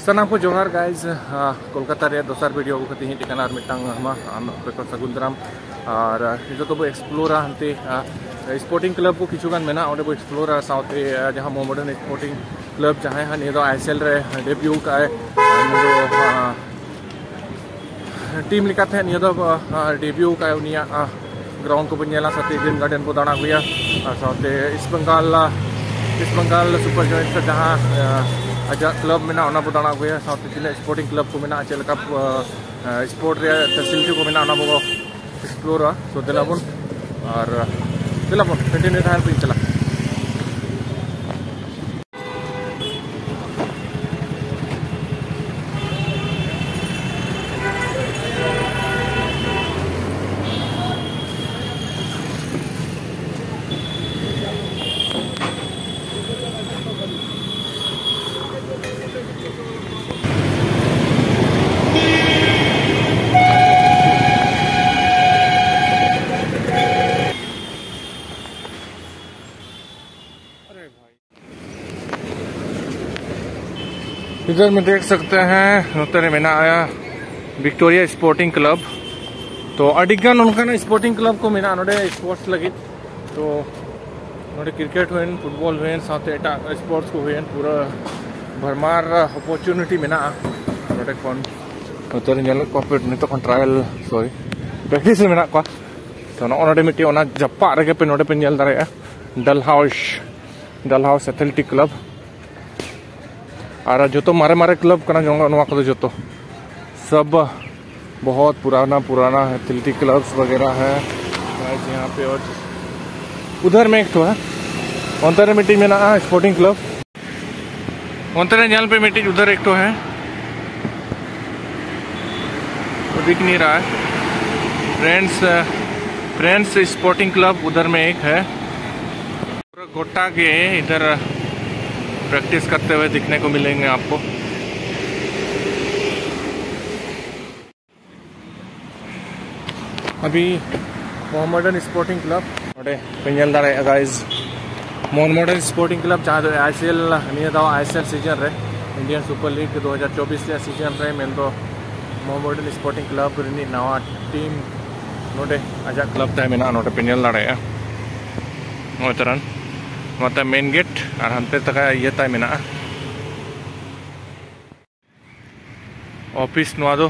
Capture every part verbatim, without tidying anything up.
ᱥᱟᱱᱟᱢ ᱠᱚ ᱡᱚᱦᱟᱨ ᱜᱟᱭᱤᱡᱽ᱾ ᱠᱳᱞᱠᱟᱛᱟ ᱨᱮ ᱫᱚᱥᱟᱨ ᱵᱷᱤᱰᱤᱭᱳ ᱟᱹᱜᱩ ᱠᱟᱛᱮ ᱦᱮᱡ ᱟᱠᱟᱱᱟ ᱟᱨ ᱢᱤᱫᱴᱟᱝ ᱦᱟᱢᱟ ᱟᱢ ᱯᱮᱠᱚ ᱥᱟᱹᱜᱩᱱ ᱫᱟᱨᱟᱢ᱾ ᱟᱨ ᱱᱤᱛᱚᱜ ᱫᱚᱵᱚ ᱮᱠᱥᱯᱞᱳᱨᱟ ᱦᱟᱱᱛᱮ ᱥᱯᱳᱨᱴᱤᱝ ᱠᱞᱟᱵᱽ ᱠᱚ ᱠᱤᱪᱷᱩ ᱜᱟᱱ ᱢᱮᱱᱟᱜᱼᱟ, ᱚᱸᱰᱮ ᱵᱚ ᱮᱠᱥᱯᱞᱳᱨᱟ᱾ ᱥᱟᱶᱛᱮ ᱡᱟᱦᱟᱸ ᱢᱚᱦᱟᱢᱢᱚᱰᱟᱱ ᱥᱯᱳᱨᱴᱤᱝ ᱠᱞᱟᱵᱽ, ᱡᱟᱦᱟᱸᱭ ᱦᱟᱸᱜ ᱱᱤᱭᱟᱹ ᱫᱚ ᱟᱭᱮᱥᱮᱞ ᱨᱮ ᱰᱮᱵᱤᱭᱩ ᱠᱟᱜᱼᱟᱭ, ᱱᱤᱭᱟᱹ ᱫᱚ ᱴᱤᱢ ᱞᱮᱠᱟᱛᱮ ᱱᱤᱭᱟᱹ ᱫᱚ ᱰᱮᱵᱤᱭᱩ ᱠᱟᱜᱼᱟᱭ᱾ ᱩᱱᱤᱭᱟᱜ ᱜᱨᱟᱣᱩᱱᱰ ᱠᱚᱵᱚᱱ ᱧᱮᱞᱟ, ᱥᱟᱶᱛᱮ ᱤᱰᱮᱱ ᱜᱟᱨᱰᱮᱱ ᱵᱚ ᱫᱟᱬᱟ ᱟᱹᱜᱩᱭᱟ, ᱟᱨ ᱥᱟᱶᱛᱮ east Bengal east Bengal super giants ᱨᱮ ᱡᱟᱦᱟᱸ ᱟᱡᱟᱜ ᱠᱞᱟᱵᱽ ᱢᱮᱱᱟᱜᱼᱟ, ᱚᱱᱟ ᱵᱚ ᱫᱟᱬᱟ ᱟᱹᱜᱩᱭᱟ᱾ ᱥᱟᱶᱛᱮ ᱛᱤᱱᱟᱹᱜ ᱥᱯᱳᱨᱴᱤᱝ ᱠᱞᱟᱵᱽ ᱠᱚ ᱢᱮᱱᱟᱜᱼᱟ, ᱪᱮᱫ ᱞᱮᱠᱟ ᱥᱯᱳᱨᱴ ᱨᱮᱭᱟᱜ ᱯᱷᱮᱥᱤᱞᱤᱴᱤ ᱠᱚ ᱢᱮᱱᱟᱜᱼᱟ, ᱚᱱᱟ ᱵᱚ ᱮᱠᱥᱯᱞᱳᱨᱟ᱾ ᱛᱚ ᱫᱮᱞᱟ ᱵᱚᱱ, ᱟᱨ ᱫᱮᱞᱟ ᱵᱚᱱ ᱠᱚᱱᱴᱤᱱᱤᱭᱩ ᱛᱟᱦᱮᱱ ᱵᱚᱱ ᱪᱟᱞᱟᱜ᱾ इधर में देख सकते हैं, ᱱᱚᱛᱮ ᱨᱮ ᱢᱮᱱᱟᱜᱼᱟ ᱵᱷᱤᱠᱴᱳᱨᱤᱭᱟ ᱥᱯᱳᱨᱴᱤᱝ ᱠᱞᱟᱵᱽ᱾ ᱛᱚ ᱟᱹᱰᱤᱜᱟᱱ ᱚᱱᱠᱟᱱᱟᱜ ᱥᱯᱳᱨᱴᱤᱝ ᱠᱞᱟᱵᱽ ᱠᱚ ᱢᱮᱱᱟᱜᱼᱟ ᱱᱚᱰᱮ ᱥᱯᱳᱨᱴᱥ ᱞᱟᱹᱜᱤᱫ᱾ ᱛᱚ ᱱᱚᱰᱮ ᱠᱨᱤᱠᱮᱴ ᱦᱩᱭᱮᱱ, ᱯᱷᱩᱴᱵᱚᱞ ᱦᱩᱭᱮᱱ, ᱥᱟᱶᱛᱮ ᱮᱴᱟᱜ ᱥᱯᱳᱨᱴᱥ ᱠᱚ ᱦᱩᱭᱮᱱ, ᱯᱩᱨᱟᱹ ᱵᱷᱟᱨᱢᱟᱨ ᱚᱯᱚᱨᱪᱩᱱᱤᱴᱤ ᱢᱮᱱᱟᱜᱼᱟ ᱱᱚᱰᱮ ᱠᱷᱚᱱ᱾ ᱱᱚᱛᱮ ᱨᱮ ᱧᱮᱞᱮᱫ ᱠᱚᱣᱟ ᱯᱮ, ᱱᱤᱛᱚᱜ ᱠᱷᱚᱱ ᱴᱨᱟᱭᱟᱞ, ᱥᱚᱨᱤ, ᱯᱨᱮᱠᱴᱤᱥ ᱨᱮ ᱢᱮᱱᱟᱜ ᱠᱚᱣᱟ᱾ ᱛᱚ ᱱᱚᱜᱼᱚ ᱱᱚᱰᱮ ᱢᱤᱫᱴᱤᱡ ᱚᱱᱟ ᱡᱟᱯᱟᱜ ᱨᱮᱜᱮ ᱯᱮ, ᱱᱚᱰᱮ ᱯᱮ ᱧᱮᱞ ᱫᱟᱲᱮᱭᱟᱜᱼᱟ ᱰᱟᱞᱦᱟᱣᱥ, ᱰᱟᱞᱦᱟᱣᱥ ᱮᱛᱷᱞᱮᱴᱤᱠ ᱠᱞᱟᱵᱽ᱾ ᱟᱨ ᱡᱚᱛᱚ ᱢᱟᱨᱮ ᱢᱟᱨᱮ ᱠᱞᱟᱵᱽ ᱠᱟᱱᱟ ᱱᱚᱣᱟ ᱠᱚᱫᱚ ᱡᱚᱛᱚ, ᱥᱚᱵ ᱵᱚᱦᱚᱛ ᱯᱩᱨᱟᱱᱟ ᱯᱩᱨᱟᱱᱟ ᱮᱛᱷᱞᱮᱴᱤᱠ ᱠᱞᱟᱵᱽᱥ ᱵᱟᱜᱮᱨᱟ ᱦᱮᱸ᱾ ᱜᱟᱭᱤᱥ, ᱭᱟᱦᱟᱸ ᱯᱮ ᱚᱨ ᱩᱫᱷᱟᱨ ᱢᱮ ᱮᱠ ᱴᱷᱚ ᱦᱮᱸ, ᱚᱱᱛᱮ ᱨᱮ ᱢᱤᱫᱴᱤᱡ ᱢᱮᱱᱟᱜᱼᱟ ᱥᱯᱳᱨᱴᱤᱝ ᱠᱞᱟᱵᱽ᱾ ᱚᱱᱛᱮ ᱨᱮ ᱧᱮᱞ ᱯᱮ ᱢᱤᱫᱴᱤᱡ ᱩᱫᱷᱟᱨ ᱮᱠ ᱴᱷᱚ ᱦᱮᱸ, ᱫᱤᱠᱷ ᱱᱤ ᱨᱟᱦᱟ ᱦᱮᱸ᱾ ᱯᱷᱨᱮᱱᱰᱥ, ᱯᱷᱨᱮᱱᱰᱥ ᱥᱯᱳᱨᱴᱤᱝ ᱠᱞᱟᱵᱽ ᱩᱫᱷᱟᱨ ᱢᱮ ᱮᱠ ᱦᱮᱸ᱾ ᱯᱩᱨᱟᱹ ᱜᱚᱴᱟ ᱜᱮ ᱤᱫᱷᱟᱨ ᱯᱨᱮᱠᱴᱤᱥ ᱠᱟᱨᱛᱮ ᱦᱩᱭᱮ ᱫᱤᱠᱷᱱᱮ ᱠᱚ ᱢᱤᱞᱮᱝᱜᱮ ᱟᱯᱠᱳ᱾ ᱟᱵᱷᱤ ᱢᱚᱦᱟᱢᱢᱚᱰᱟᱱ ᱥᱯᱳᱨᱴᱤᱝ ᱠᱞᱟᱵᱽ ᱱᱚᱰᱮ ᱯᱮ ᱧᱮᱞ ᱫᱟᱲᱮᱭᱟᱜᱼᱟ ᱜᱟᱭᱤᱥ, ᱢᱚᱦᱟᱢᱢᱚᱰᱟᱱ ᱥᱯᱳᱨᱴᱤᱝ ᱠᱞᱟᱵᱽ ᱡᱟᱦᱟᱸ ᱫᱚ ᱟᱭᱮᱥᱮᱞ, ᱱᱤᱭᱟᱹ ᱫᱷᱟᱣ ᱟᱭᱮᱥᱮᱞ ᱥᱤᱡᱚᱱ ᱨᱮ ᱤᱱᱰᱤᱭᱟᱱ ᱥᱩᱯᱟᱨ ᱞᱤᱜᱽ ᱫᱩ ᱦᱟᱡᱟᱨ ᱪᱚᱵᱵᱤᱥ ᱨᱮᱭᱟᱜ ᱥᱤᱡᱚᱱ ᱨᱮ, ᱢᱮᱱᱫᱚ ᱢᱚᱦᱟᱢᱚᱰᱟᱱ ᱥᱯᱳᱨᱴᱤᱝ ᱠᱞᱟᱵᱽ ᱨᱤᱱᱤᱡ ᱱᱟᱣᱟ ᱴᱤᱢ ᱱᱚᱰᱮ ᱟᱡᱟᱜ ᱠᱞᱟᱵᱽ ᱛᱟᱭ ᱢᱮᱱᱟᱜᱼᱟ, ᱱᱚᱰᱮ ᱯᱮ ᱧᱮᱞ ᱫᱟᱲᱮᱭᱟᱜᱼᱟ᱾ ᱱᱚᱜᱼᱚᱭ ᱛᱟᱨᱟᱱ ᱱᱚᱛᱮ ᱢᱮᱱ ᱜᱮᱴ ᱟᱨ ᱦᱟᱱᱛᱮ ᱛᱟᱠᱟ ᱤᱭᱟᱹ ᱛᱟᱭ ᱢᱮᱱᱟᱜᱼᱟ ᱚᱯᱷᱤᱥ᱾ ᱱᱚᱣᱟ ᱫᱚ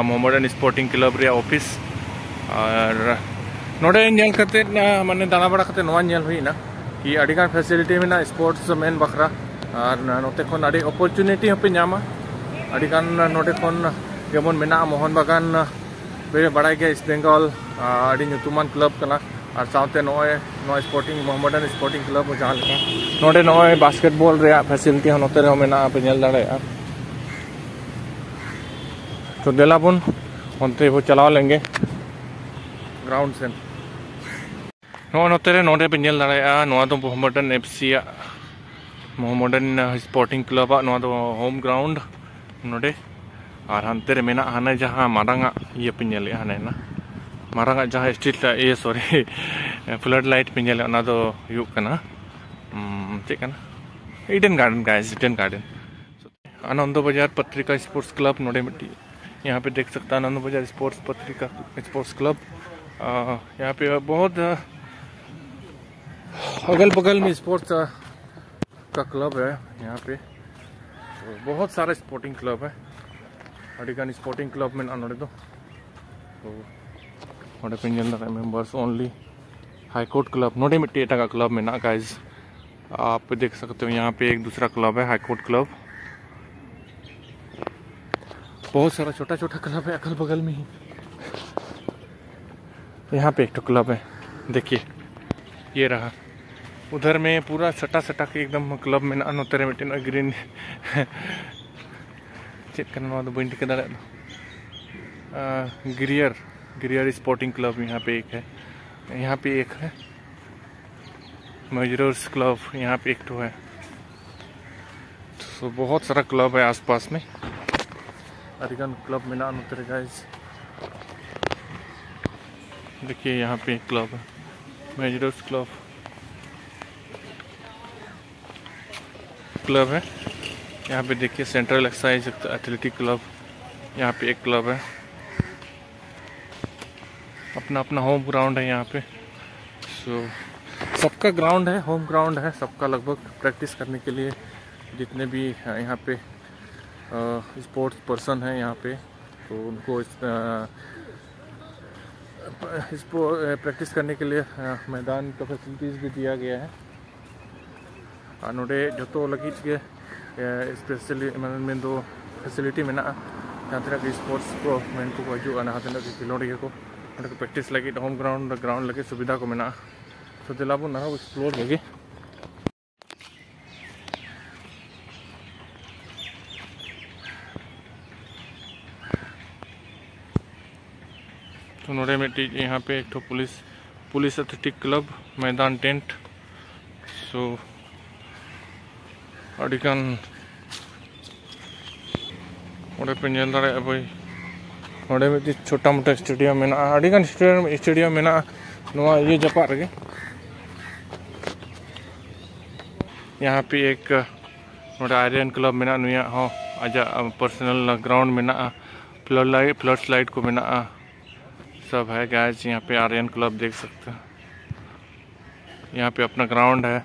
ᱢᱚᱦᱟᱢᱚᱰᱟᱱ ᱥᱯᱳᱨᱴᱤᱝ ᱠᱞᱟᱵᱽ ᱨᱮᱭᱟᱜ ᱚᱯᱷᱤᱥ᱾ ᱟᱨ ᱱᱚᱰᱮ ᱧᱮᱞ ᱠᱟᱛᱮᱫ, ᱢᱟᱱᱮ ᱫᱟᱬᱟ ᱵᱟᱲᱟ ᱠᱟᱛᱮᱫ ᱱᱚᱣᱟ ᱧᱮᱞ ᱦᱩᱭᱱᱟ ᱠᱤ ᱟᱹᱰᱤᱜᱟᱱ ᱯᱷᱮᱥᱤᱞᱤᱴᱤ ᱢᱮᱱᱟᱜᱼᱟ ᱥᱯᱳᱨᱴᱥ ᱢᱮᱱ ᱵᱟᱠᱷᱨᱟ᱾ ᱟᱨ ᱱᱚᱛᱮ ᱠᱷᱚᱱ ᱟᱹᱰᱤ ᱚᱯᱚᱨᱪᱩᱱᱤᱴᱤ ᱦᱚᱸᱯᱮ ᱧᱟᱢᱟ᱾ ᱟᱹᱰᱤᱜᱟᱱ ᱱᱚᱰᱮ ᱠᱷᱚᱱ ᱡᱮᱢᱚᱱ ᱢᱮᱱᱟᱜᱼᱟ ᱢᱳᱦᱚᱱ ᱵᱟᱜᱟᱱ, ᱯᱮ ᱵᱟᱲᱟᱭ ᱜᱮᱭᱟ ᱤᱥᱴ ᱵᱮᱝᱜᱚᱞ ᱟᱹᱰᱤ ᱧᱩᱛᱩᱢᱟᱱ ᱠᱞᱟᱵᱽ ᱠᱟᱱᱟ᱾ ᱟᱨ ᱥᱟᱶᱛᱮ ᱱᱚᱜᱼᱚᱭ ᱱᱚᱣᱟ ᱥᱯᱳᱨᱴᱤᱝ, ᱢᱚᱦᱟᱢᱚᱰᱟᱱ ᱥᱯᱳᱨᱴᱤᱝ ᱠᱞᱟᱵᱽ ᱦᱚᱸ ᱡᱟᱦᱟᱸ ᱞᱮᱠᱟ, ᱱᱚᱰᱮ ᱱᱚᱜᱼᱚᱭ ᱵᱟᱥᱠᱮᱴᱵᱚᱞ ᱨᱮᱭᱟᱜ ᱯᱷᱮᱥᱤᱞᱤᱴᱤ ᱦᱚᱸ ᱱᱚᱛᱮ ᱨᱮᱦᱚᱸ ᱢᱮᱱᱟᱜᱼᱟ, ᱯᱮ ᱧᱮᱞ ᱫᱟᱲᱮᱭᱟᱜᱼᱟ᱾ ᱛᱚ ᱫᱮᱞᱟ ᱵᱚᱱ ᱚᱱᱛᱮ ᱵᱚ ᱪᱟᱞᱟᱣ ᱞᱮᱱᱜᱮ ᱜᱨᱟᱣᱩᱱᱰ ᱥᱮᱱ᱾ ᱱᱚᱜᱼᱚᱭ ᱱᱚᱛᱮ ᱨᱮ ᱱᱚᱰᱮ ᱯᱮ ᱧᱮᱞ ᱫᱟᱲᱮᱭᱟᱜᱼᱟ, ᱱᱚᱣᱟ ᱫᱚ ᱢᱚᱦᱟᱢᱚᱰᱟᱱ ᱮᱯᱷ ᱥᱤ ᱟᱜ, ᱢᱚᱦᱟᱢᱚᱰᱟᱱ ᱥᱯᱳᱨᱴᱤᱝ ᱠᱞᱟᱵᱽ ᱟᱜ ᱱᱚᱣᱟ ᱫᱚ ᱦᱳᱢ ᱜᱨᱟᱣᱩᱱᱰ ᱱᱚᱰᱮ᱾ ᱟᱨ ᱦᱟᱱᱛᱮ ᱨᱮ ᱢᱮᱱᱟᱜᱼᱟ ᱦᱟᱱᱮ ᱡᱟᱦᱟᱸ ᱢᱟᱨᱟᱝ ᱟᱜ ᱤᱭᱟᱹ ᱯᱮ ᱧᱮᱞᱮᱫᱼᱟ, ᱦᱟᱱᱮ ᱦᱮᱱᱟᱜ ᱢᱟᱨᱟᱝ ᱟᱜ ᱡᱟᱦᱟᱸ ᱥᱴᱨᱤᱴ ᱞᱟᱭᱤᱴ, ᱤᱭᱟᱹ ᱥᱚᱨᱤ, ᱯᱷᱞᱟᱰ ᱞᱟᱭᱤᱴ ᱯᱮ ᱧᱮᱞᱮᱫᱼᱟ, ᱚᱱᱟ ᱫᱚ ᱦᱩᱭᱩᱜ ᱠᱟᱱᱟ, ᱩᱢ, ᱪᱮᱫ ᱠᱟᱱᱟ, Eden garden, guys, Eden garden. Ananda Bazar Patrika sports club ᱱᱚᱰᱮ ᱢᱤᱫᱴᱤᱡ, ᱭᱟᱦᱟᱸ ᱯᱮ ᱫᱮᱠᱷ ᱥᱟᱠᱛᱟ ᱦᱮᱸ ᱟᱱᱚᱱᱫᱚ ᱵᱟᱡᱟᱨ ᱥᱯᱳᱨᱴᱥ ᱯᱚᱛᱨᱤᱠᱟ ᱥᱯᱳᱨᱴᱥ ᱠᱞᱟᱵᱽ, ᱟ, ᱭᱟᱦᱟᱸ ᱯᱮ ᱵᱚᱦᱩᱛ, ᱟ, ᱟᱜᱚᱞ ᱵᱚᱜᱚᱞ ᱢᱮ ᱥᱯᱳᱨᱴᱥ, ᱟ, ᱠᱟ ᱠᱞᱟᱵᱽ ᱦᱮ ᱭᱟᱦᱟᱸ ᱯᱮ᱾ ᱛᱚ ᱵᱚᱦᱩᱛ ᱥᱟᱨᱟ ᱥᱯᱳᱨᱴᱤᱝ ᱠᱞᱟᱵᱽ ᱦᱮ, ᱟᱹᱰᱤ ᱜᱟᱱ ᱥᱯᱳᱨᱴᱤᱝ ᱠᱞᱟᱵᱽ ᱢᱮᱱᱟᱜᱼᱟ ᱱᱚᱰᱮ ᱫᱚ᱾ ᱛᱚ ᱱᱚᱰᱮ ᱯᱮ ᱧᱮᱞ ᱫᱟᱲᱮᱭᱟᱜᱼᱟ, ᱢᱮᱢᱵᱟᱨᱥ ᱚᱱᱞᱤ ᱦᱟᱭ ᱠᱳᱨᱴ ᱠᱞᱟᱵᱽ᱾ ᱱᱚᱰᱮ ᱢᱤᱫᱴᱮᱡ ᱮᱴᱟᱜᱟᱜ ᱠᱞᱟᱵᱽ ᱢᱮᱱᱟᱜᱼᱟ, ᱜᱟᱭᱥ, ᱟᱯᱮ ᱫᱮᱠᱷ ᱥᱟᱠᱛᱮ ᱦᱚ, ᱭᱟᱦᱟᱸ ᱯᱮ ᱮᱠ ᱫᱩᱥᱨᱟ ᱠᱞᱟᱵᱽ ᱦᱮ, ᱦᱟᱭ ᱠᱳᱨᱴ ᱠᱞᱟᱵᱽ᱾ ᱵᱚᱦᱩᱛ ᱥᱟᱨᱟ ᱪᱷᱳᱴᱟ ᱪᱷᱳᱴᱟ ᱠᱞᱟᱵᱽ ᱦᱮ ᱟᱜᱚᱞ ᱵᱚᱜᱚᱞ ᱢᱮ ᱦᱤ᱾ ᱭᱟᱦᱟᱸ ᱯᱮ ᱮᱠ ᱴᱷᱚ ᱠᱞᱟᱵᱽ ᱦᱮ, ᱫᱮᱠᱷᱤᱭᱮ, ᱭᱮ ᱨᱟᱦᱟ᱾ ᱩᱫᱷᱟᱨ ᱢᱮ ᱯᱩᱨᱟ ᱥᱟᱴᱟ ᱥᱟᱴᱟ ᱠᱮ ᱮᱠᱫᱚᱢ ᱠᱞᱟᱵᱽ ᱢᱮᱱᱟᱜᱼᱟ᱾ ᱱᱚᱛᱮ ᱨᱮ ᱢᱤᱫᱴᱮᱱ ᱜᱨᱤᱱ, ᱪᱮᱫ ᱠᱟᱱᱟ ᱱᱚᱣᱟ ᱫᱚ ᱵᱟᱹᱧ ᱴᱷᱤᱠᱟᱹ ᱫᱟᱲᱮᱭᱟᱜ ᱫᱚ᱾ ᱟ, ᱜᱤᱨᱤᱭᱟᱨ, ᱜᱤᱨᱤᱭᱟᱨ ᱥᱯᱳᱨᱴᱤᱝ ᱠᱞᱟᱵᱽ ᱭᱟᱦᱟᱸ ᱯᱮ ᱮᱠ ᱦᱮ, ᱭᱟᱦᱟᱸ ᱯᱮ ᱮᱠ ᱦᱮ᱾ ᱢᱚᱡᱽᱨᱳᱨᱥ ᱠᱞᱟᱵᱽ ᱭᱟᱦᱟᱸ ᱯᱮ ᱮᱠ ᱴᱷᱚ ᱦᱮ᱾ ᱛᱚ ᱵᱚᱦᱩᱛ ᱥᱟᱨᱟ ᱠᱞᱟᱵᱽ ᱦᱮ ᱟᱥᱯᱟᱥ ᱢᱮ᱾ ᱟᱹᱰᱤ ᱜᱟᱱ ᱠᱞᱟᱵᱽ ᱢᱮᱱᱟᱜᱼᱟ ᱱᱚᱛᱮ ᱨᱮ, ᱜᱟᱭᱥ᱾ ᱫᱮᱠᱷᱤᱭᱮ ᱭᱟᱦᱟᱸ ᱯᱮ ᱠᱞᱟᱵᱽ ᱦᱮ, ᱢᱚᱡᱽᱨᱳᱨᱥ ᱠᱞᱟᱵᱽ᱾ ᱠᱞᱟᱵᱽ ᱦᱮ, यहाँ पे देखिए, सेंट्रल एक्साइज एथलेटिक क्लब, यहाँ पे एक क्लब है। अपना अपना होम ग्राउंड है यहाँ पे। सो सबका ग्राउंड है, होम ग्राउंड है सबका, लगभग प्रैक्टिस करने के लिए जितने भी यहाँ पे स्पोर्ट्स पर्सन हैं यहाँ पे, तो उनको इस स्पोर्ट प्रैक्टिस करने के लिए मैदान का फैसिलिटीज़ भी दिया गया है। ᱟᱨ ᱱᱚᱰᱮ ᱡᱚᱛᱚ ᱞᱟᱹᱜᱤᱫ ᱜᱮ ᱥᱯᱮᱥᱟᱞᱤ ᱢᱮᱱᱫᱚ ᱯᱷᱮᱥᱤᱞᱤᱴᱤ ᱢᱮᱱᱟᱜᱼᱟ᱾ ᱡᱟᱦᱟᱸ ᱛᱤᱱᱟᱹᱜ ᱜᱮ ᱥᱯᱳᱨᱴᱥ ᱠᱚ ᱢᱮᱱ ᱠᱚᱠᱚ ᱦᱤᱡᱩᱜᱼᱟ, ᱡᱟᱦᱟᱸ ᱛᱤᱱᱟᱹᱜ ᱜᱮ ᱠᱷᱮᱞᱳᱰᱤᱭᱟᱹ ᱠᱚ ᱱᱚᱰᱮ ᱠᱚ ᱯᱨᱮᱠᱴᱤᱥ ᱞᱟᱹᱜᱤᱫ, ᱦᱳᱢ ᱜᱨᱟᱣᱩᱱᱰ ᱜᱨᱟᱣᱩᱱᱰ ᱞᱟᱹᱜᱤᱫ ᱥᱩᱵᱤᱫᱷᱟ ᱠᱚ ᱢᱮᱱᱟᱜᱼᱟ᱾ ᱛᱚ ᱫᱮᱞᱟ ᱵᱚᱱ ᱟᱨᱦᱚᱸ ᱮᱠᱥᱯᱞᱳᱨ ᱞᱮᱜᱮ᱾ ᱛᱚ ᱱᱚᱰᱮ ᱢᱤᱫᱴᱤᱡ ᱭᱟᱦᱟᱸ ᱯᱮ ᱮᱠ ᱴᱷᱚ ᱯᱩᱞᱤᱥ ᱯᱩᱞᱤᱥ ᱮᱛᱷᱞᱮᱴᱤᱠ ᱠᱞᱟᱵᱽ ᱢᱚᱭᱫᱟᱱ ᱴᱮᱱᱴ᱾ ᱥᱳ ᱟᱹᱰᱤᱜᱟᱱ ᱚᱸᱰᱮ ᱯᱮ ᱧᱮᱞ ᱫᱟᱲᱮᱭᱟᱜᱼᱟ ᱵᱷᱟᱹᱭ, ᱱᱚᱰᱮ ᱢᱤᱫᱴᱤᱡ ᱪᱷᱳᱴᱟ ᱢᱳᱴᱟ ᱥᱴᱮᱰᱤᱭᱟᱢ ᱢᱮᱱᱟᱜᱼᱟ, ᱟᱹᱰᱤᱜᱟᱱ ᱥᱴᱮᱰᱤᱭᱟᱢ ᱢᱮᱱᱟᱜᱼᱟ ᱱᱚᱣᱟ ᱤᱭᱟᱹ ᱡᱟᱯᱟᱜ ᱨᱮᱜᱮ᱾ ᱭᱟᱦᱟᱸ ᱯᱮ ᱮᱠ ᱱᱚᱰᱮ ᱟᱨᱭᱟᱱ ᱠᱞᱟᱵᱽ ᱢᱮᱱᱟᱜᱼᱟ, ᱱᱩᱭᱟᱜ ᱦᱚᱸ ᱟᱡᱟᱜ ᱯᱟᱨᱥᱚᱱᱟᱞ ᱜᱨᱟᱣᱩᱱᱰ ᱢᱮᱱᱟᱜᱼᱟ, ᱯᱷᱞᱟᱰ ᱞᱟᱭᱤᱴ ᱯᱷᱞᱟᱰ ᱞᱟᱭᱤᱴ ᱠᱚ ᱢᱮᱱᱟᱜᱼᱟ᱾ सब है गाइस, यहाँ पे आर्यन क्लब देख सकते हैं। यहाँ पे अपना ग्राउंड है,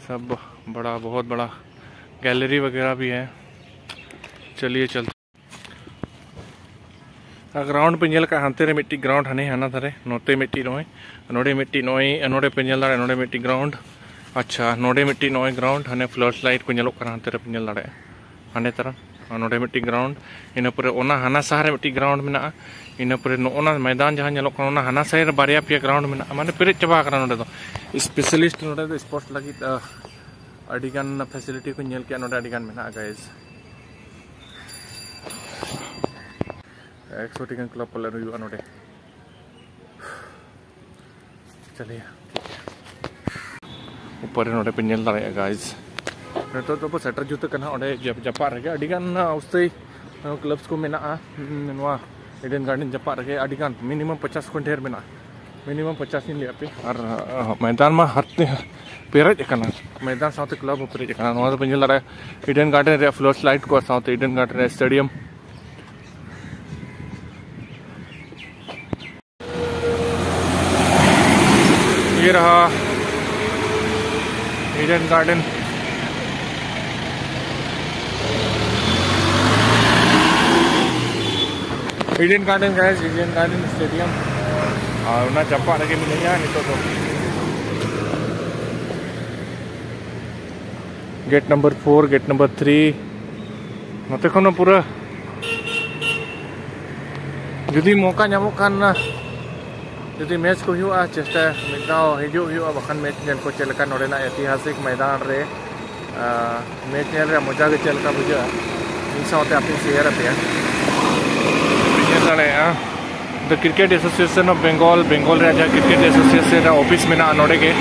सब बड़ा, बहुत बड़ा गैलरी वगैरह भी है। चलिए चलते। ᱟᱨ ᱜᱨᱟᱣᱩᱱᱰ ᱯᱮ ᱧᱮᱞ ᱠᱟᱜᱼᱟ, ᱦᱟᱱᱛᱮ ᱨᱮ ᱢᱤᱫᱴᱤᱡ ᱜᱨᱟᱣᱩᱱᱰ, ᱦᱟᱱᱮ ᱦᱟᱱᱟ ᱫᱷᱟᱨᱮ, ᱱᱚᱛᱮ ᱢᱤᱫᱴᱤᱡ ᱱᱚᱜᱼᱚᱭ, ᱱᱚᱰᱮ ᱢᱤᱫᱴᱤᱡ ᱱᱚᱜᱼᱚᱭ, ᱱᱚᱰᱮ ᱯᱮ ᱧᱮᱞ ᱫᱟᱲᱮᱭᱟᱜᱼᱟ, ᱱᱚᱰᱮ ᱢᱤᱫᱴᱤᱡ ᱜᱨᱟᱣᱩᱱᱰ᱾ ᱟᱪᱪᱷᱟ, ᱱᱚᱰᱮ ᱢᱤᱫᱴᱤᱡ ᱱᱚᱜᱼᱚᱭ ᱜᱨᱟᱣᱩᱱᱰ, ᱦᱟᱱᱮ ᱯᱷᱞᱟᱰ ᱞᱟᱭᱤᱴ ᱠᱚ ᱧᱮᱞᱚᱜ ᱠᱟᱱᱟ, ᱦᱟᱱᱛᱮ ᱨᱮᱯᱮ ᱧᱮᱞ ᱫᱟᱲᱮᱭᱟᱜᱼᱟ, ᱦᱟᱱᱮ ᱛᱟᱨᱟ᱾ ᱟᱨ ᱱᱚᱰᱮ ᱢᱤᱫᱴᱤᱡ ᱜᱨᱟᱣᱩᱱᱰ, ᱤᱱᱟᱹ ᱯᱚᱨᱮ ᱚᱱᱟ ᱦᱟᱱᱟ ᱥᱟᱦᱟ ᱨᱮ ᱢᱤᱫᱴᱤᱡ ᱜᱨᱟᱣᱩᱱᱰ ᱢᱮᱱᱟᱜᱼᱟ, ᱤᱱᱟᱹ ᱯᱚᱨᱮ ᱱᱚᱜᱼᱚ ᱱᱟ ᱢᱚᱭᱫᱟᱱ ᱡᱟᱦᱟᱸ ᱧᱮᱞᱚᱜ ᱠᱟᱱᱟ, ᱚᱱᱟ ᱦᱟᱱᱟ ᱥᱟᱭᱤᱰ ᱨᱮ ᱵᱟᱨᱭᱟ ᱯᱮᱭᱟ ᱜᱨᱟᱣᱩᱱᱰ ᱢᱮᱱᱟᱜᱼᱟ, ᱢᱟᱱᱮ ᱯᱮᱨᱮᱡ ᱪᱟᱵᱟ ᱟᱠᱟᱱᱟ ᱱᱚᱰᱮ ᱫᱚ᱾ ᱥᱯᱮᱥᱟᱞᱤᱥᱴ ᱱᱚᱰᱮ ᱫᱚ ᱥᱯᱳᱨᱴᱥ ᱞᱟᱹᱜᱤᱫ, ᱟᱹᱰᱤᱜᱟᱱ ᱯᱷᱮᱥᱤᱞᱤᱴᱤ ᱠᱚ ᱧᱮᱞ ᱠᱮᱜᱼᱟ, ᱱᱚᱰᱮ ᱟᱹᱰᱤᱜᱟᱱ ᱢᱮᱱᱟᱜᱼᱟ ᱜᱟᱭᱤᱥ᱾ ᱮᱠᱥᱚ ᱴᱤ ᱜᱟᱱ ᱠᱞᱟᱵᱽ ᱯᱟᱞᱮ ᱦᱩᱭᱩᱜᱼᱟ ᱱᱚᱰᱮ᱾ ᱪᱟᱞᱤᱭᱟ᱾ ᱩᱯᱚᱨ ᱨᱮ ᱱᱚᱰᱮ ᱯᱮ ᱧᱮᱞ ᱫᱟᱲᱮᱭᱟᱜᱼᱟ ᱜᱟᱭᱤᱥ᱾ ᱱᱤᱛᱚᱜ ᱫᱚᱵᱚ ᱥᱮᱴᱮᱨ ᱡᱩᱛ ᱠᱟᱱᱟ ᱚᱸᱰᱮ ᱡᱟᱯ-, ᱡᱟᱯᱟᱜ ᱨᱮᱜᱮ ᱟᱹᱰᱤᱜᱟᱱ ᱩᱥᱛᱟᱹᱭ ᱠᱞᱟᱵᱽᱥ ᱠᱚ ᱢᱮᱱᱟᱜᱼᱟ᱾ ᱱᱚᱣᱟ ᱤᱰᱮᱱ ᱜᱟᱨᱰᱮᱱ ᱡᱟᱯᱟᱜ ᱨᱮᱜᱮ ᱟᱹᱰᱤᱜᱟᱱ, ᱢᱤᱱᱤᱢᱟᱢ ᱯᱚᱪᱟᱥ ᱠᱷᱚᱱ ᱰᱷᱮᱨ ᱢᱮᱱᱟᱜᱼᱟ᱾ ᱢᱤᱱᱤᱢᱟᱢ ᱯᱚᱪᱟᱥ ᱤᱧ ᱞᱟᱹᱭᱟᱫ ᱯᱮ᱾ ᱟᱨ ᱢᱚᱭᱫᱟᱱ ᱢᱟ ᱦᱟᱨᱛᱮ ᱯᱮᱨᱮᱡ ᱟᱠᱟᱱᱟ, ᱢᱚᱭᱫᱟᱱ ᱥᱟᱶᱛᱮ ᱠᱞᱟᱵᱽ ᱦᱚᱸ ᱯᱮᱨᱮᱡ ᱟᱠᱟᱱᱟ᱾ ᱱᱚᱣᱟ ᱫᱚ ᱯᱮ ᱧᱮᱞ ᱫᱟᱲᱮᱭᱟᱜᱼᱟ ᱤᱰᱮᱱ ᱜᱟᱨᱰᱮᱱ ᱨᱮᱭᱟᱜ ᱯᱷᱞᱳᱨ ᱥᱞᱟᱭᱤᱰ ᱠᱚ, ᱥᱟᱶᱛᱮ ᱤᱰᱮᱱ ᱜᱟᱨᱰᱮᱱ ᱨᱮᱭᱟᱜ ᱥᱴᱮᱰᱤᱭᱟᱢ᱾ ये रहा Eden garden, Eden garden guys, Eden garden stadium. ᱟᱨ ᱚᱱᱟ ᱪᱟᱯᱟᱫ ᱨᱮᱜᱮ ᱢᱤᱱᱟᱹᱧᱟ ᱱᱤᱛᱚᱜ ᱫᱚ᱾ Gate number four, gate number three, ᱱᱚᱛᱮ ᱠᱷᱚᱱ ᱦᱚᱸ ᱯᱩᱨᱟᱹ ᱡᱩᱫᱤ ᱢᱚᱠᱟ ᱧᱟᱢᱚᱜ ᱠᱷᱟᱱ, ᱡᱩᱫᱤ ᱢᱮᱪ ᱠᱚ ᱦᱩᱭᱩᱜᱼᱟ, ᱪᱮᱥᱴᱟᱭᱟ ᱢᱤᱫ ᱫᱷᱟᱣ ᱦᱤᱡᱩᱜ ᱦᱩᱭᱩᱜᱼᱟ, ᱵᱟᱠᱷᱟᱱ ᱢᱮᱪ ᱧᱮᱞ ᱠᱚ ᱪᱮᱫ ᱞᱮᱠᱟ ᱱᱚᱰᱮᱱᱟᱜ ᱮᱛᱤᱦᱟᱥᱤᱠ ᱢᱚᱭᱫᱟᱱ ᱨᱮ, ᱟᱸ, ᱢᱮᱪ ᱧᱮᱞ ᱨᱮᱭᱟᱜ ᱢᱚᱡᱟ ᱜᱮ ᱪᱮᱫ ᱞᱮᱠᱟ ᱵᱩᱡᱷᱟᱹᱜᱼᱟ, ᱢᱤᱫ ᱥᱟᱶᱛᱮ ᱟᱯᱮᱧ ᱥᱮᱭᱟᱨ ᱟᱯᱮᱭᱟ᱾ ᱯᱮ ᱧᱮᱞ ᱫᱟᱲᱮᱭᱟᱜᱼᱟ, The Cricket Association of Bengal, Bengal ᱨᱮᱭᱟᱜ ᱡᱟᱦᱟᱸ ᱠᱨᱤᱠᱮᱴ ᱮᱥᱳᱥᱤᱭᱮᱥᱚᱱ ᱨᱮᱭᱟᱜ ᱚᱯᱷᱤᱥ ᱢᱮᱱᱟᱜᱼᱟ ᱱᱚᱰᱮ ᱜᱮ᱾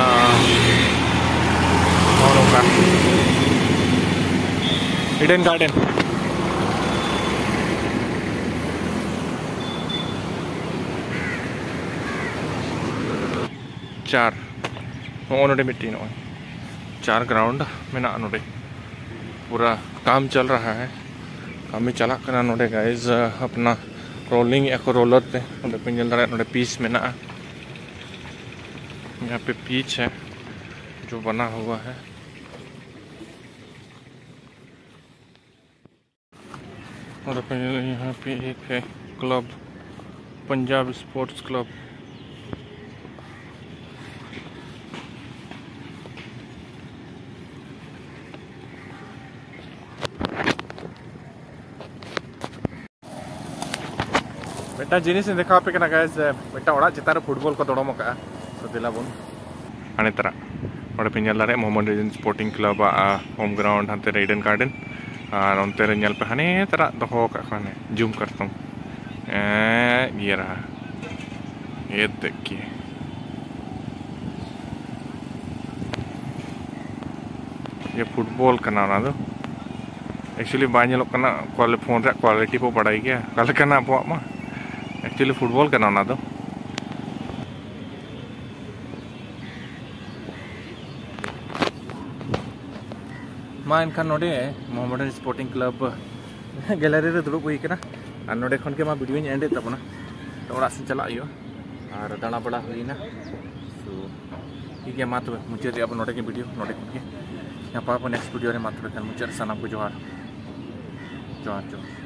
ᱟᱸ, ᱱᱚᱜᱼᱚ ᱱᱚᱝᱠᱟ ᱤᱰᱮᱱ ᱜᱟᱨᱰᱮᱱ᱾ ᱪᱟᱨ, ᱱᱚᱜᱼᱚ ᱱᱚᱰᱮ ᱢᱤᱫᱴᱤᱡ, ᱱᱚᱜᱼᱚᱭ ᱪᱟᱨ ᱜᱨᱟᱣᱩᱱᱰ ᱢᱮᱱᱟᱜᱼᱟ ᱱᱚᱰᱮ᱾ ᱯᱩᱨᱟ ᱠᱟᱢ ᱪᱟᱞ ᱨᱟᱦᱟ ᱦᱟᱭ, ᱠᱟᱹᱢᱤ ᱪᱟᱞᱟᱜ ᱠᱟᱱᱟ ᱱᱚᱰᱮ ᱜᱟᱭᱤᱡ, ᱟᱯᱱᱟ ᱨᱳᱞᱤᱝ ᱮᱫᱟ ᱠᱚ ᱨᱳᱞᱟᱨ ᱛᱮ᱾ ᱱᱚᱰᱮ ᱯᱮ ᱧᱮᱞ ᱫᱟᱲᱮᱭᱟᱜᱼᱟ, ᱱᱚᱰᱮ ᱯᱤᱪ ᱢᱮᱱᱟᱜᱼᱟ, ᱭᱟᱦᱟᱸ ᱯᱮ ᱯᱤᱪ ᱦᱟᱭ ᱡᱳ ᱵᱟᱱᱟ ᱦᱩᱣᱟ ᱦᱟᱭ᱾ और अपने यहाँ पे एक है क्लब, पंजाब स्पोर्ट्स क्लब। ᱢᱤᱫᱴᱟᱝ ᱡᱤᱱᱤᱥ ᱤᱧ ᱫᱮᱠᱷᱟᱣ ᱟᱯᱮ ᱠᱟᱱᱟ ᱜᱟᱭᱤᱡ, ᱢᱤᱫᱴᱟᱝ ᱚᱲᱟᱜ ᱪᱮᱛᱟᱱ ᱨᱮ ᱯᱷᱩᱴᱵᱚᱞ ᱠᱚ ᱫᱚᱲᱚᱢ ᱟᱠᱟᱫᱼᱟ᱾ ᱛᱚ ᱫᱮᱞᱟ ᱵᱚᱱ ᱦᱟᱱᱮ ᱛᱟᱨᱟ, ᱚᱸᱰᱮ ᱯᱮ ᱧᱮᱞ ᱫᱟᱲᱮᱭᱟᱜᱼᱟ ᱢᱳᱦᱟᱢᱢᱚᱫ ᱤᱰᱮᱱ ᱥᱯᱳᱨᱴᱤᱝ ᱠᱞᱟᱵᱽ ᱟᱜ ᱦᱳᱢ ᱜᱨᱟᱣᱩᱱᱰ, ᱦᱟᱱᱛᱮ ᱨᱮ ᱤᱰᱮᱱ ᱜᱟᱨᱰᱮᱱ, ᱟᱨ ᱚᱱᱛᱮ ᱨᱮ ᱧᱮᱞ ᱯᱮ ᱦᱟᱱᱮ ᱛᱟᱨᱟ ᱫᱚᱦᱚ ᱟᱠᱟᱫ ᱠᱚ ᱦᱟᱱᱮ ᱡᱩᱢ ᱠᱟᱨᱛᱚᱱ᱾ ᱮᱸ, ᱤᱭᱟᱹ ᱨᱟᱦᱟ, ᱤᱭᱟᱹ ᱛᱮᱫ ᱠᱤ, ᱤᱭᱟᱹ ᱯᱷᱩᱴᱵᱚᱞ ᱠᱟᱱᱟ ᱚᱱᱟ ᱫᱚ᱾ ᱮᱠᱪᱩᱭᱮᱞᱤ ᱵᱟᱭ ᱧᱮᱞᱚᱜ ᱠᱟᱱᱟ, ᱠᱚᱣᱟᱞᱤ-, ᱯᱷᱳᱱ ᱨᱮᱭᱟᱜ ᱠᱣᱟᱞᱤᱴᱤ ᱵᱚ ᱵᱟᱲᱟᱭ ᱜᱮᱭᱟ ᱚᱠᱟ ᱞᱮᱠᱟᱱᱟ ᱟᱵᱚᱣᱟᱜ ᱢᱟ᱾ ᱮᱠᱪᱩᱭᱮᱞᱤ ᱯᱷᱩᱴᱵᱚᱞ ᱠᱟᱱᱟ ᱚᱱᱟ ᱫᱚ᱾ ᱢᱟ ᱮᱱᱠᱷᱟᱱ ᱱᱚᱰᱮ ᱢᱚᱦᱟᱢᱮᱰᱟᱱ ᱥᱯᱳᱨᱴᱤᱝ ᱠᱞᱟᱵᱽ ᱜᱮᱞᱟᱨᱤ ᱨᱮ ᱫᱩᱲᱩᱵ ᱦᱩᱭ ᱠᱟᱱᱟ᱾ ᱟᱨ ᱱᱚᱰᱮ ᱠᱷᱚᱱ ᱜᱮ ᱢᱟ ᱵᱷᱤᱰᱤᱭᱳᱧ ᱮᱱᱰ ᱮᱫ ᱛᱟᱵᱚᱱᱟ᱾ ᱛᱚ ᱚᱲᱟᱜ ᱥᱮᱫ ᱪᱟᱞᱟᱜ ᱦᱩᱭᱩᱜᱼᱟ᱾ ᱟᱨ ᱫᱟᱬᱟ ᱵᱟᱲᱟ ᱦᱩᱭᱱᱟ᱾ ᱛᱚ ᱴᱷᱤᱠ ᱜᱮᱭᱟ, ᱢᱟ ᱛᱚᱵᱮ ᱢᱩᱪᱟᱹᱫ ᱨᱮᱭᱟᱜ ᱵᱚᱱ ᱱᱚᱰᱮ ᱜᱮ ᱵᱷᱤᱰᱤᱭᱳ, ᱱᱚᱰᱮ ᱠᱷᱚᱱ ᱜᱮ ᱧᱟᱯᱟᱢ ᱟᱵᱚᱱ ᱱᱮᱠᱥᱴ ᱵᱷᱤᱰᱤᱭᱳ ᱨᱮ᱾ ᱢᱟ ᱛᱚᱵᱮ ᱠᱷᱟᱱ ᱢᱩᱪᱟᱹᱫ ᱨᱮ ᱥᱟᱱᱟᱢ ᱠᱚ ᱡᱚᱦᱟᱨ, ᱡᱚᱦᱟᱨ, ᱡᱚᱦᱟᱨ᱾